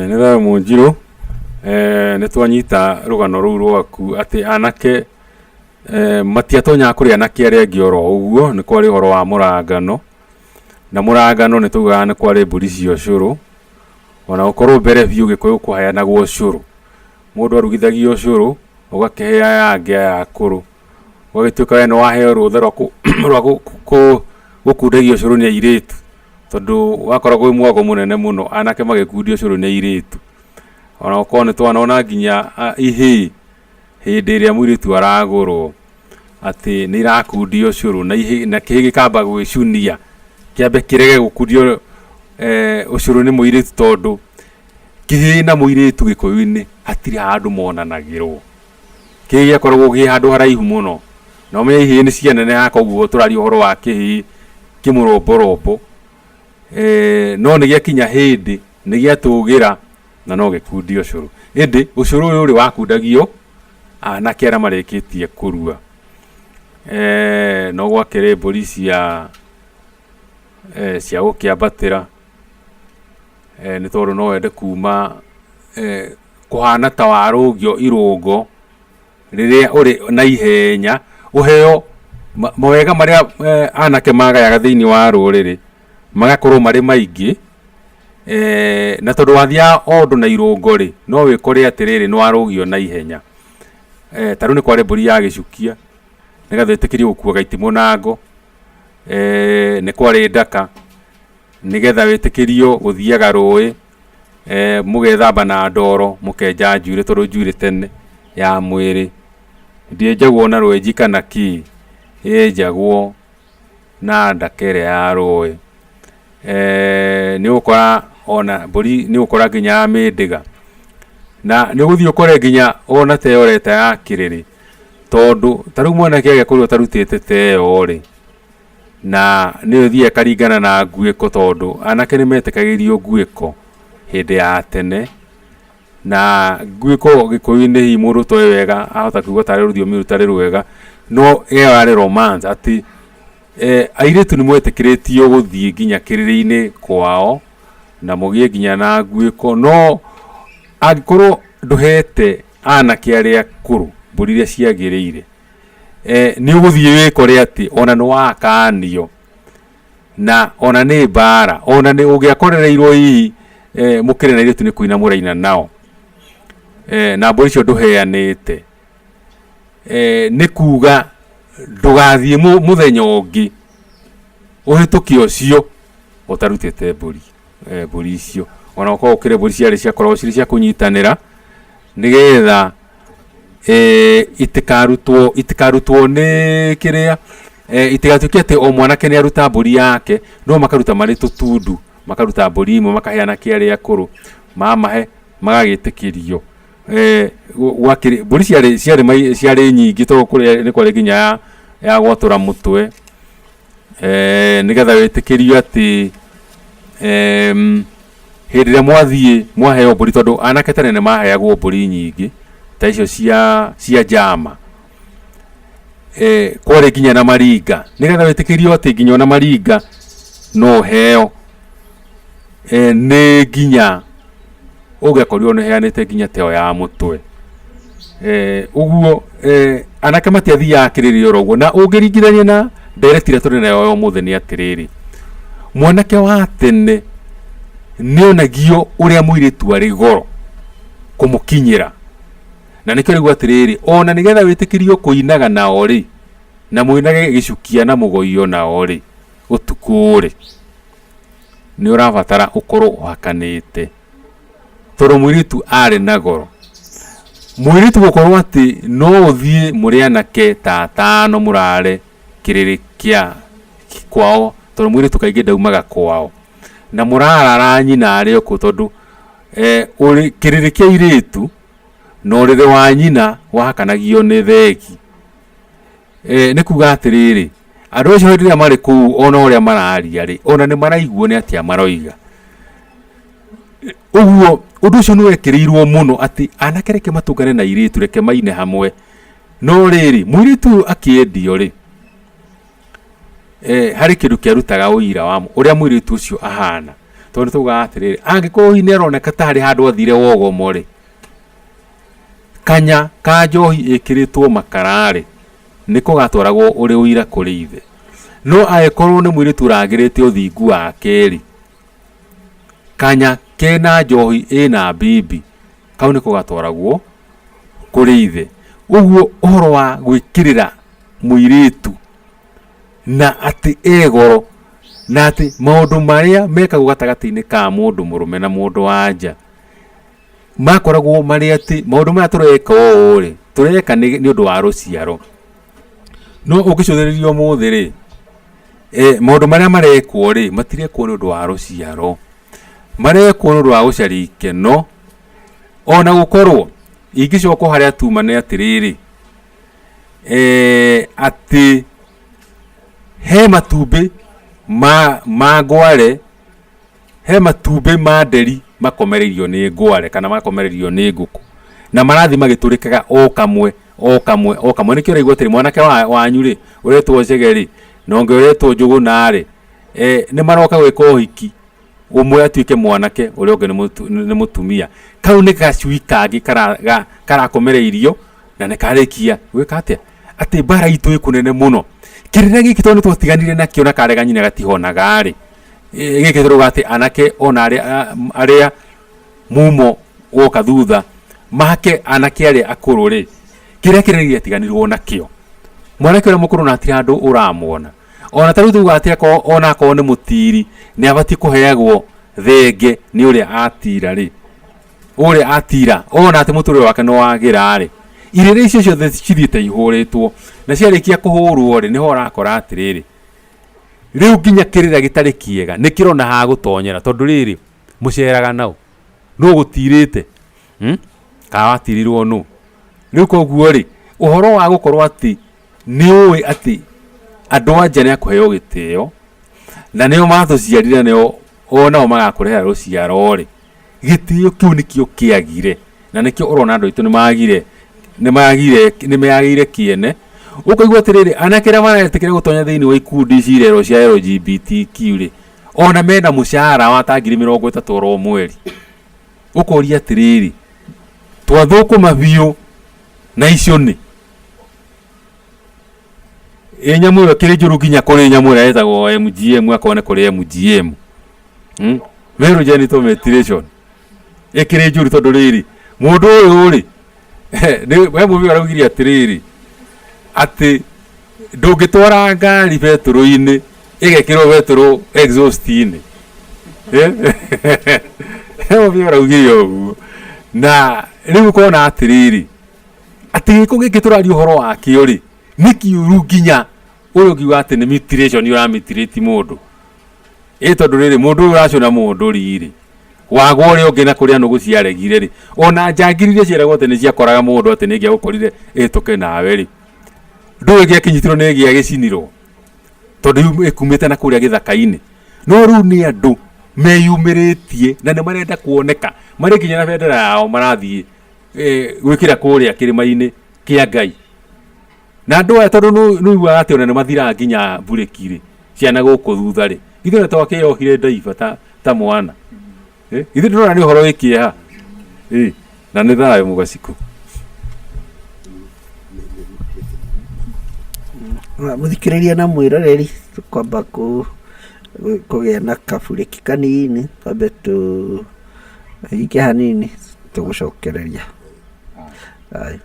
Nĩ thayũ Mũnjirũ, nĩ twanyita rũgano rũu rwaku atĩ anake Matiatonyaga kũrĩ anake arĩa angĩ oro ũguo, nĩ kwarĩ ũhoro wa mũrangano, na mũrangano nĩ twaugaga nĩ kwarĩ mbũri cia ũcũrũ, ona gũkorwo mbere biũ Gĩkũyũ kwaheanagwo ũcũrũ. Mũndũ arugithagia ũcũrũ, ũgakĩhe aya angĩ aya akũrũ. Ũgagĩtuĩka we nĩ waheo rũtha rwa gũkundagia ũcũrũ nĩ airĩtu, tondũ wakoragwo wĩ mwago mũnene mũno anake magĩkundia ũcũrũ nĩ airĩtu. Ona gũkorwo nĩ twanona nginya ihĩĩ hĩndĩ ĩrĩa mũirĩtu aragũrwo atĩ nĩ irakundio ũcũrũ na ihĩ- na kĩhĩ gĩkamba gwĩcunia kĩambe kĩrege gũkundio eh, ũcũrũ nĩ mũirĩtu tondũ kĩhĩ na mũirĩtu gĩkũyũ-inĩ hatirĩ handũ monanagĩrwo. Kĩhĩĩ gĩakoragwo gĩ handũ haraihu mũno. Na ũmenye ihĩĩ nĩ cianenehaga koguo tũraria ũhoro wa kĩhĩĩ kĩmũromborombo. No nĩ gĩakinya hĩndĩ nĩ gĩatũgĩra na no gĩkundie ũcũrũ. Ĩndĩ ũcũrũ ũyũ rĩ wakundagio anake arĩa marĩkĩtie kũrua. No gwakĩrĩ mbũri cia cia gũkĩambatĩra nĩ tondũ no wende kuma kũhana ta warũngio irũngo rĩrĩa ũrĩ na ihenya ũheo mawega marĩa anake magayaga thĩinĩ wa rũrĩrĩ magakorwo marĩ maingĩ. Na tondũ wathiaga o ũndũ na irũngo rĩ, no wĩkore atĩrĩrĩ nĩ warũgio na ihenya. Ta rĩu nĩ kwarĩ mbũri ya gĩcukia nĩgetha wĩtĩkĩrio gũkua gaitimũ na ngo. Nĩ kwarĩ ndaka nĩgetha wĩtĩkĩrio gũthiaga rũĩ mũgethamba na ndoro mũkenja njuĩrĩ tondũ njuĩrĩ tene ya mwĩrĩ ndĩenjagwo na rwenji kana kĩ, yenjagwo na ndaka ĩrĩa ya rũĩ. Nĩ ũgũkora ona mbũri nĩ ũgũkora nginya ya mĩndĩga. Na nĩ ũgũthiĩ ũkore nginya ona ta ĩyo ũreta ya kĩrĩrĩ, tondũ ta rĩu mwanake angĩkorwo ũtarutĩte ta ĩyo rĩ, na nĩyo ĩthiaga ĩkaringana na nguĩko tondũ anake nĩ metĩkagĩrio nguĩko hĩndĩ ya tene, na nguĩko gĩkũyũ-inĩ hihi mũndũ ũtoĩ wega ahota kuga tarĩ rũthiomi rũtarĩ rwega, no ĩyo yarĩ romance atĩ airĩtu nĩ mwetĩkĩrĩtio gũthiĩ nginya kĩrĩrĩ-inĩ kwao na mũgĩe nginya na nguĩko, no angĩkorwo ndũhete anake arĩa akũrũ mbũri iria ciagĩrĩire, nĩ ũgũthiĩ wĩkore atĩ ona nĩ wakanio na ona nĩ mbara, ona nĩ ũngĩakorereirwo hihi mũkĩrĩ na airĩtu nĩ kũina mũraina nao, na mbũri icio ndũheanĩte, nĩ kuga ndũgathiĩ mũthenya ũngĩ ũhĩtũke ũcio ũtarutĩte mbũri mbũri icio. Ona gũkorwo gũkĩrĩ mbũri ciarĩ ciakoragwo cirĩ cia kũnyitanĩra nĩgetha itikarutwo itikarutwo nĩ kĩrĩa itigatuĩke atĩ o mwanake nĩ aruta mbũri yake, no makaruta marĩ tũtundu, makaruta mbũri imwe makahe anake arĩa akũrũ, mamahe magagĩtĩkĩrio. Gwakĩrĩ mbũri ciarĩ ciarĩ ciarĩ nyingĩ tondũ kũrĩa nĩ kwarĩ nginya ya ya gwatũra mũtwe, nĩgetha wĩtĩkĩrio atĩ hĩndĩ ĩrĩa mwathiĩ mwaheo mbũri tondũ anake tene nĩ maheagwo mbũri nyingĩ ta icio cia cia njama. Kwarĩ nginya na maringa nĩgetha wĩtĩkĩrio atĩ nginya ona maringa no ũheo nĩ nginya ũngĩakorirwo nĩ ũheanĩte nginya ta ĩyo ya mũtwe. Ũguo anake matiathiaga kĩrĩrĩ oro ũguo na ũngĩringithania na ndereti ĩrĩa tũrĩ nayo ya ũmũthĩ nĩ atĩrĩrĩ, mwanake wa tene nĩ onagio ũrĩa mũirĩtu arĩ goro kũmũkinyĩra. Na nĩkĩo ũraigua atĩrĩrĩ, ona nĩgetha wĩtĩkĩrio kũinaga nao rĩ, na mũinage gĩcukia na mũgoiyo nao rĩ, ũtukũ rĩ, nĩ ũrabatara ũkorwo ũhakanĩte. Tondũ mũirĩtu arĩ na goro. Mũirĩtu gũkorwo atĩ no ũthiĩ mũrĩ anake ta atano mũrare kĩrĩrĩ kĩa kwao, tondũ mũirĩtu kaingĩ ndaumaga kwao. Na mũrarara nyina arĩ o kũu tondũ kĩrĩrĩ kĩa airĩtu na ũrĩrĩ wa nyina wahakanagio nĩ thegi. Nĩ kuga atĩrĩrĩ, andũ acio hĩndĩ ĩrĩa marĩ kũu ona ũrĩa mararia rĩ, ona nĩ maraigua nĩ atĩa maroiga. Ũguo ũndũ ũcio nĩ wekĩrĩirwo mũno atĩ anake reke matũngane na airĩtu, reke maine hamwe. No rĩrĩ, mũirĩtu ũyũ akĩendio rĩ, harĩ kĩndũ kĩarutaga ũira wa ũrĩa mũirĩtu ũcio ahana. Tondũ nĩ twaugaga atĩrĩrĩ, angĩkorwo hihi nĩ aroneka ta harĩ handũ athire wogomo rĩ, kanya ka njohi ĩkĩrĩtwo makara rĩ, nĩko gatwaragwo ũrĩ ũira kũrĩ ithe. No angĩkorwo nĩ mũirĩtu ũragĩrĩte ũthingu wake rĩ, kanya kena njohi ĩna mbimbi, kau nĩko gatwaragwo kũrĩ ithe. Ũguo ũhoro wa gwĩkĩrĩra mũirĩtu na atĩ e goro, na atĩ maũndũ marĩa mekagwo gatagatĩ-inĩ ka mũndũ mũrũme na mũndũ wa nja, makoragwo marĩ atĩ maũndũ maya tũreka ũũ rĩ, tũreka nĩ ũndũ wa rũciaro. No ũngĩcũthĩrĩria ũmũthĩ rĩ, maũndũ marĩa marekwo rĩ, matirekwo nĩ ũndũ wa rũciaro, marekwo nĩ ũndũ wa gũcaria ikeno, ona gũkorwo ingĩcoka o harĩa tuma nĩ atĩrĩrĩ, Atĩ he matumbĩ ma ngware, he matumbĩ ma nderi makomereirio nĩ ngware kana makomereirio nĩ ngũkũ, na marathiĩ magĩtũrĩkaga o kamwe o kamwe o kamwe. Nĩkĩo ũraigua atĩrĩ, mwanake wanyu rĩ, ũretwo Njege rĩ, na ũngĩ ũretwo Njũgũna rĩ, nĩ maroka gwĩka ũhiki, ũmwe atuĩke mwanake, ũrĩa ũngĩ nĩ mũtumia. Kau nĩ gacui kangĩ karakomereirio na nĩ karĩkia gwĩka atĩa? Atĩ mbara itũ ĩ kũnene mũno. Kĩrĩra gĩkĩ tondũ nĩ twatiganire nakĩo na karega nyina gatihonaga rĩ, gĩkĩ tũrauga atĩ anake ona arĩa mumo woka thutha make anake arĩa akũrũ rĩ, kĩrĩa kĩrĩa gĩatiganirwo nakĩo, mwanake ũrĩa mũkũrũ na hatirĩ handũ ũramuona. Ona ta rĩu tugaga atĩ ona akorwo nĩ mũtiri, nĩ abatiĩ kũheagwo thenge nĩ ũrĩa atira rĩ, ũrĩa atira ona atĩ mũtũrĩre wake nĩ wagĩra rĩ, irĩrĩ icio ciothe cithiĩte ihũrĩtwo, na ciarĩkia kũhũrwo rĩ, nĩho ũrakora atĩrĩrĩ, rĩu nginya kĩrĩra gĩtarĩ kĩega nĩ kĩrona ha gũtonyera, tondũ rĩrĩ, mũceraga nau nũ gũtirĩte, Kana watirirwo nũ? Rĩu koguo rĩ, ũhoro wa gũkorwo atĩ nĩ ũĩ atĩ andũ a nja nĩ akũheo gĩtĩo, na nĩo matũciarire, nĩo onao magakũrehera rũciaro rĩ, gĩtĩo kĩu nĩkĩo kĩagire, na nĩkĩo ũrona andũ aitũ nĩmagire, nĩmagire, nĩmeyagĩire kĩene. Ũkaigua atĩrĩrĩ, anake arĩa maretĩkĩra gũtonya thĩinĩ wa ikundi ici irerwo cia LGBTQ rĩ, ona mena mũcara wa ta 30,000 oro mweri. Ũkoria atĩrĩrĩ, twathũkũma biũ na icio nĩ ĩ nyamũ ĩyo ĩkĩrĩ njũru nginya kũrĩ nyamũ ĩrĩa ĩtagwo MGM, akorwo nĩ kũrĩ MGM, Male genital mutilation ĩkĩrĩ njũru, tondũ rĩrĩ, mũndũ ũyũ rĩ, we mũbi araugire atĩrĩrĩ, atĩ ndũngĩtwara ngari betũrũ-inĩ ĩgekĩrwo betũrũ exhaust-inĩ. He mũbi araugire ũguo, na rĩu ũkona atĩrĩrĩ, atĩ gĩko gĩkĩ tũraria ũhoro wakĩo rĩ, nĩ kĩũru nginya ũyũ ũngiuga atĩ nĩ mutilation ũramutilate mũndũ. Ĩ tondũ rĩrĩ, mũndũ ũyũ ũracũna mũndũ rĩ, wagwa ũrĩa ũngĩ na kũrĩa nũgũ ciaregire rĩ, ona njangiri iria cieragwo atĩ nĩ ciakoraga mũndũ atĩ nĩ ĩngĩagũkorire ĩhĩtũke nawe rĩ, ndũĩ gĩakĩnyitirwo nĩ gĩagĩcinirwo, tondũ ĩkumĩte na kũrĩa gĩthaka-inĩ. No rĩu nĩ andũ meyumĩrĩtie na nĩ marenda kuoneka marĩ nginya na bendera yao marathiĩ gwĩkĩra kũrĩa kĩrĩma-inĩ kĩa Ngai. Na andũ aya tondũ nĩ ũiguaga atĩ ona nĩ mathiraga nginya mburĩki rĩ, ciana gũkũ thutha rĩ, ithuĩ ona twakĩohire ndaiba ta mwana. Ithuĩ ndĩrona nĩ ũhoro wĩ kĩeha. Na nĩ thayũ mũgacikũ. Mũthikĩrĩria na mwĩroreri, tũkwamba kũgĩa na kaburĩki kanini, twambe tũhinge hanini tũgũcokereria. Thayũ.